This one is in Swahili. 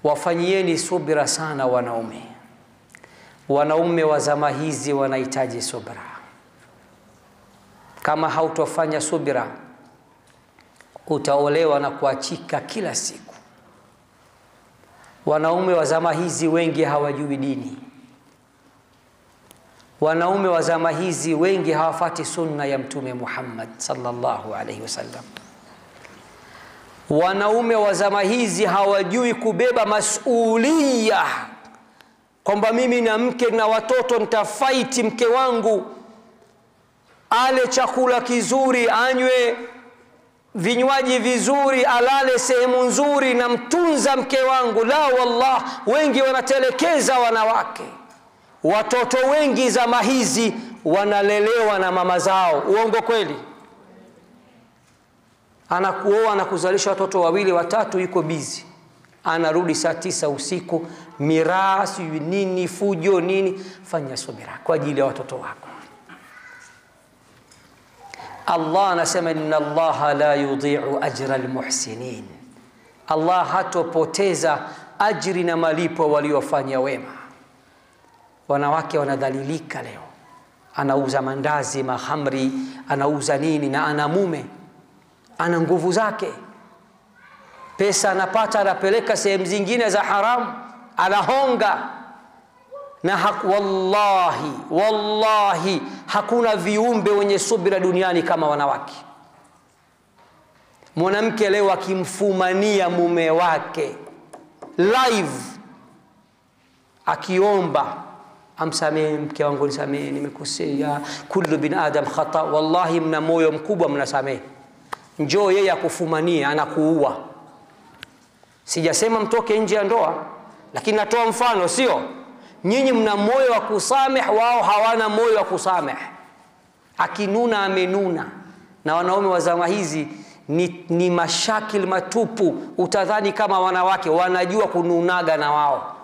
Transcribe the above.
Wafanyieni subira sana wanaume. Wanaume wa zama hizi wanahitaji subira. Kama hautofanya subira, utaolewa na kuachika kila siku. Wanaume wa zama hizi wengi hawajui dini. Wanaume wa zama hizi wengi hawafati sunna ya Mtume Muhammad sallallahu alaihi wasallam. Wanaume wa zama hizi hawajui kubeba masulia, kwamba mimi na mke na watoto nitafight mke wangu ale chakula kizuri, anywe vinywaji vizuri, alale sehemu nzuri, na mtunza mke wangu. La wallah, wengi wanatelekeza wanawake. Watoto wengi zama hizi wanalelewa na mama zao. Uongo kweli? Anakuoa na kuzalisha watoto wawili watatu, yuko busy, anarudi saa 9 usiku, miraa sijui nini, fujo nini. Fanya subira kwa ajili ya watoto wako. Allah anasema inna Allaha la yudhi'u ajra almuhsinin, Allah hatopoteza ajri na malipo waliofanya wema. Wanawake wanadhalilika leo, anauza mandazi, mahamri, anauza nini, na ana mume, ana nguvu zake, pesa anapata, anapeleka sehemu zingine za haramu, anahonga. Na wallahi, wallahi hakuna viumbe wenye subira duniani kama wanawake. Mwanamke leo akimfumania mume wake live, akiomba amsamehe, mke wangu nisamehe, nimekosea, kullu bin adam khata. Wallahi mna moyo mkubwa, mnasamehe. Njoo yeye akufumania, anakuua. Sijasema mtoke nje ya ndoa, lakini natoa mfano, sio? Nyinyi mna moyo wa kusamehe, wao hawana moyo wa kusamehe. Akinuna amenuna. Na wanaume wa zama hizi ni mashakil matupu, utadhani kama wanawake wanajua kununaga na wao.